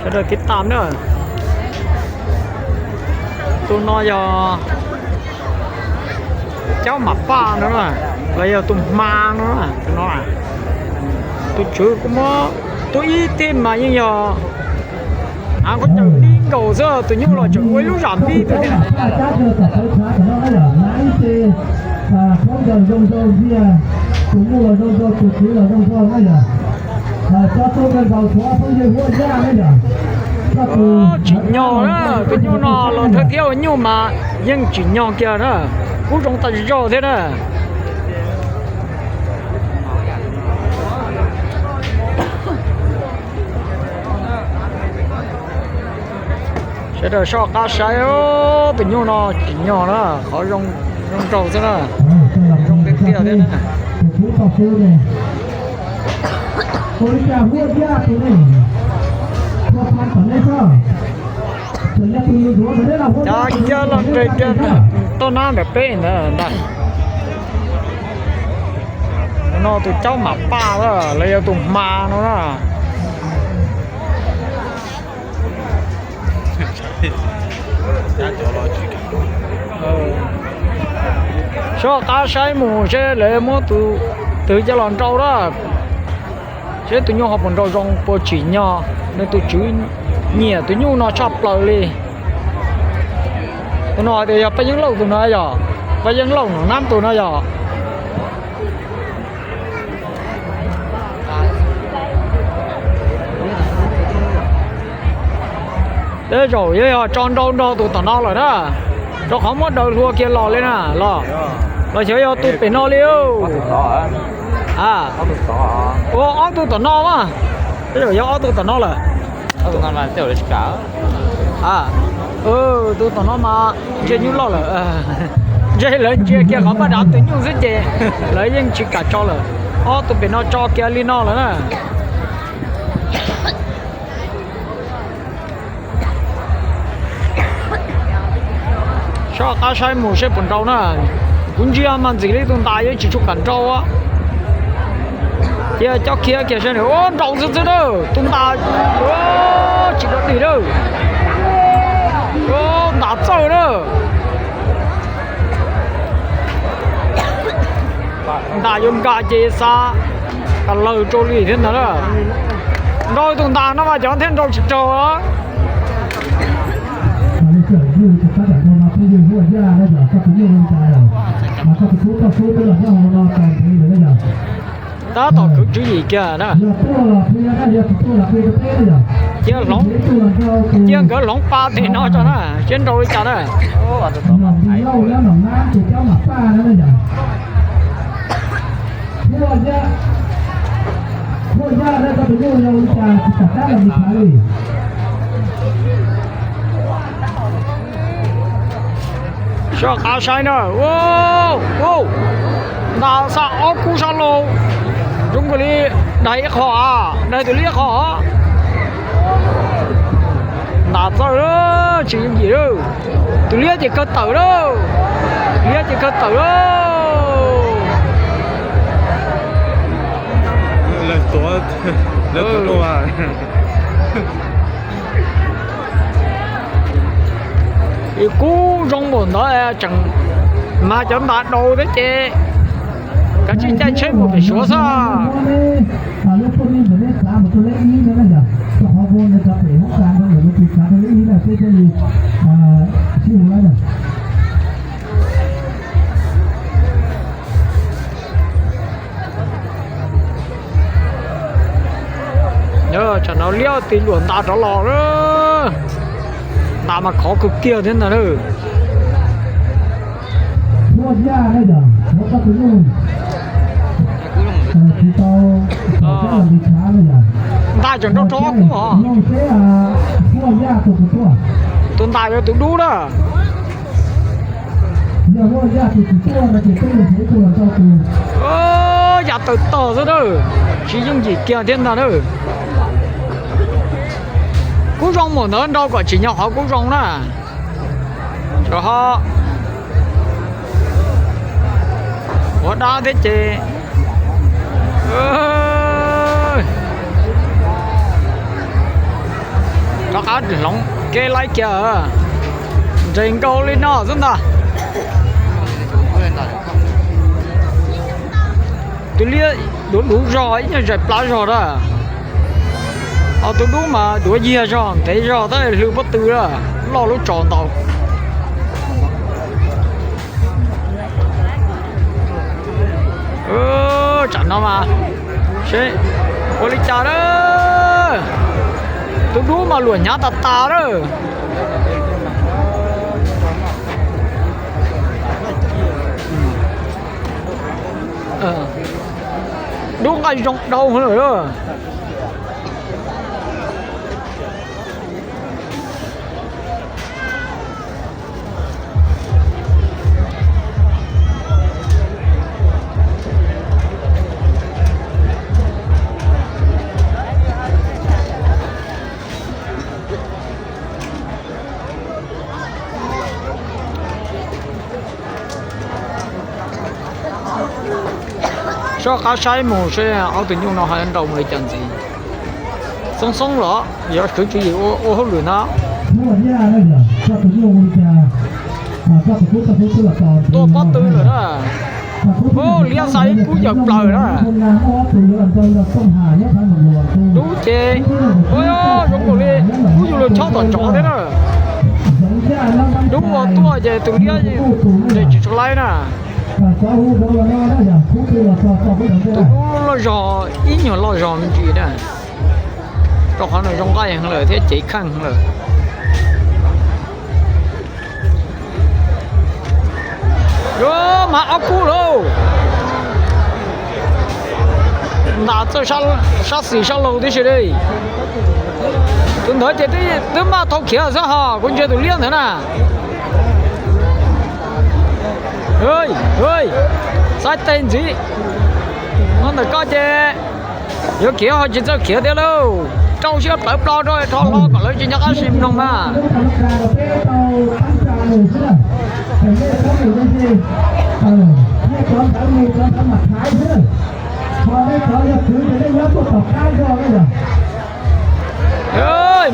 Sawv daws tiv tam na. Tus no yog caub mam paj no na, los yog tus hma no na, tus no. Tus tswv kuj muab tus ib teg mas yeej yog hnav khaub ncaws vib nkaus xwb, tus nyuj los tseem ua ib lub zam vib tus thiab. Tsis nyog na, tus nyuj no los thawj thiab ua nyuj mas yeej tsis nyog kiag na, kub zoo tas zog thiab na. Sawv daws soj qab saib, tus nyuj no tsis nyog na, qhov zoo, zoo nraug xwb na, zoo tiag tiag thiab na. Cov kiag los nres kiag toj nab ntawm peb ntawd ntag. No tus caub mam paj los yog tus hma no na. Soj qab saib mus seb lawv muab tus twg coj los nrau na. Seb tus nyuj ho puas nrau zoo puas tsim nyog, nws tus tswv nyiam tus nyuj no tshaj plaws li. Tus no hais tias yog Paj Yeeb Lauj tus no yog, Paj Yeeb Lauj Nom Nab tus no yog. Tej zaum yuav yog tso nrau nrog tus tom no lawm na, rau qhov muab daws hlua kiag los li na los, los xyov yog tus pem no li. A, ua ob tug tom no mas, tej zaum yog ob tug tom no lawm. Tus tom no mas ntshe nyuj loj lawm, ntshe lawv ntsia kiag qhov paj dav tus nyuj xwb ces lawv yeej tsis kam tso lawm. Ob tug pem no tso kiag li no lawm na. Soj qab saib mus seb puas nrau na. Kuv ntsia mas ntxim li tus ntas yuav tsis tshua kam nrau. Cia coj khiav kiag saib nws, nrau xwb xwb na. Tus ntas tsis dog dig na. Ntas txawj na. Ntas yuav nkag ces xa tas lawg rau li thiab ntag na. Nrau tus ntas no mas cov thiaj nrau tsis raug. Tab tom khwv tswv yim kiag na. Cia, cia nkawd hloov pa tes no tso na, seb nrau li cas na. Soj qab saib na. Ntas xa ob kub sab laug, zoo nkaus li daig ib qho, daig tus liab qho. Ntas txawj, tsis yooj yim. Tus liab ces kawg tawm lauj, liab ces kawg tawm lauj. Kub zoo npaum ntawd tseem mag cov ntas daus thiab ces kav tsij caij tsheb mus pem Suav xwb. Tam no liab tis luam ntas rov los, ntas mas khov kawg kiag thiab ntag na. Ntas tseem nrau rau ob kub os. Tus ntas yog tus dub na. Yam tawg tog xwb na, tsis yooj yim kiag thiab ntag na. Kub zoo mus ntawd nrau kom tsim nyog qhov kub zoo na. Rau ho ua dab thiab ces. Hloov kev laib kiag, nres nkaus li no xwb ntag. Tus liab duav duv zog ib nyuag zais plab zog na. Ho tus dub mas duav yiag zog ntev zog tab hlw pob tw loj lub tsos ntau. Tsam no mas seb ua li cas na. Tus dub mas luam hnyav tas tas na. Dub nqaij zoo dhau lawm. Soj qab saib mus seb ob tug nyuj no ho nrau mus li cas ntxiv. Xoob xoob los yog kwv tswv yim ua hauj lwm na. Tuaj pob tw lawm na. Ub, liab xa ib kub yawm plaws na. Dub ces, ua zoo nkaus li kub yuav luag chob tom tsov thiab na. Dub ua tuaj ces tus liab nres tsis tshua laib na. Tus dub loj zog ib nyuag loj zog me ntsis na. Rau qhov nws zoo nqaij heev lawm thiab cev kheej heev lawm. Yuav mas ob kub lauj. Ntas txawj sab xis sab laug tib si li. Tus ntawd ces twb maj thau khiav xwb ho kuv ntsia tus liab ntawd na. Xaiv tes ntxiv. Nov ntawm koj ces yuav khiav ho tsis txawj khiav thiab lauj. Rau siab plawv plo rau rho hlo kom lawv tsis nco qab sim mloog mas.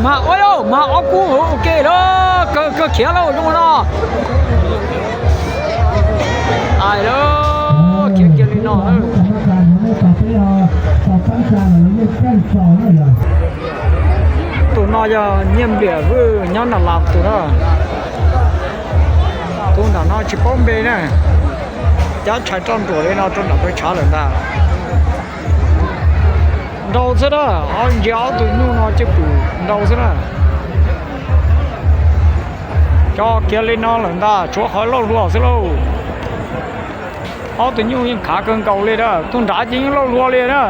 Mas ua mas ob kub ua ke lawm, kawg kawg khiav lauj zoo no. Ai lawm, khiav kiag li no. Tus no yog Nyiaj Npliam Vwj nyob Naj Las tus na. Tus nram no tsis paub npe na. Cab tshais roj nruam li no rau nram pawg tshav lawm ntag. Nrau xwb na, ntsia ob tug nyuj no cwj pwm nrau xwb na. Tso kiag li no lawm ntag, tshuav qhov lauj hluas xwb lauj. Ob tug nyuj yeej khav kawg nkaus li na, tus nrad ces yeej lauj hluas li na.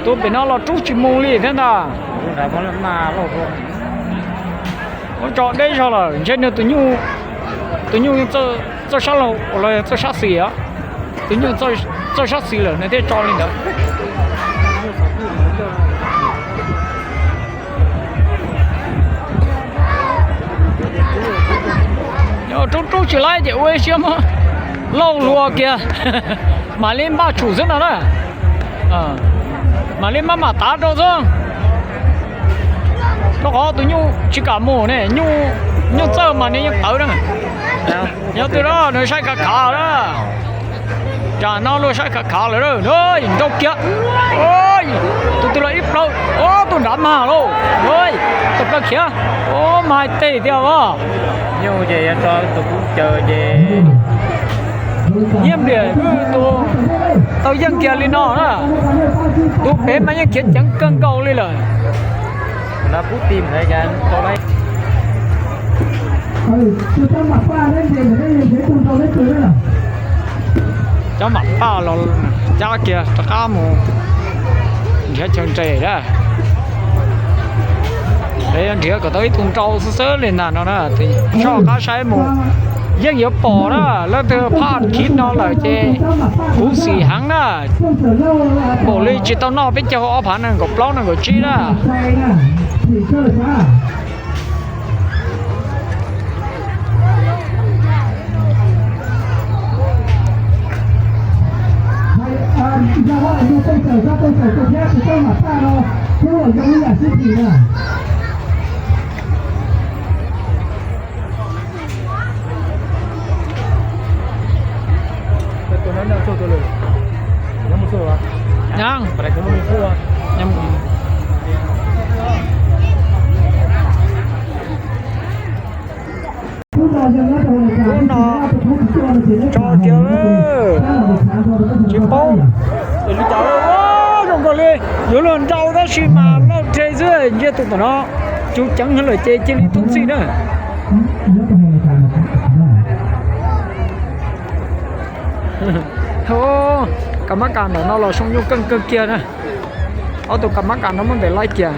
Tus pem no los rub tsis mus li thiab ntag. Ua tso deb zog lawm, ntshe nws tus nyuj, tus nyuj txawj sab laug los yog txawj sab xis os. Tus nyuj txawj sab xis lawm nws thiaj tso li ntawd. Rub rub tsis laib ces ua ib siab muab lauj hluas kiag, mam li npaj tshum xwb no na. Mam li maj mam tav rau xwb. Rau qhov tus nyuj tsis kam mus ne, nyuj txawj mas nws yeej tawv na. Yog twg los nws saib khav khav na. Tsam no luag saib khav khav lawm, nrau kiag. Tus twg los ib plaws, tus nrad mag lauj. Tus plaws khiav, mag teg tiag os. Nyuj ces yog tso tus kub caws ces Nyiaj Npliam Vwj tus tau yeej kiag li no na. Tus pem mas yeej khiav ceev kawg nkaus li lawm. Cov mam paj los cab kiag rov qab mus nrhiav chaw nres na. Nrhiav kom tau ib tug nrau xwb xwb li ntag no na. Soj qab saib mus yeej yuav pom na, leej twg phaj khib no lawm ces khuv xim heev na. Npaum li tsis tau noj peb caug ob phav nees nkaum plaub nees nkaum tsib na. Hnub no tso tiag, tsis paub li cas. Zoo nkaus li yuav luag nrau tab sis mas lauj rhe xwb, nyiaj tus tom no cuv ceev heev lawm ces cia li tub txij na. Ka mab kas ntawm no los zoo nyuaj kawg kawg kiag na. Ob tug ka mab kas no muab ntes laib kiag.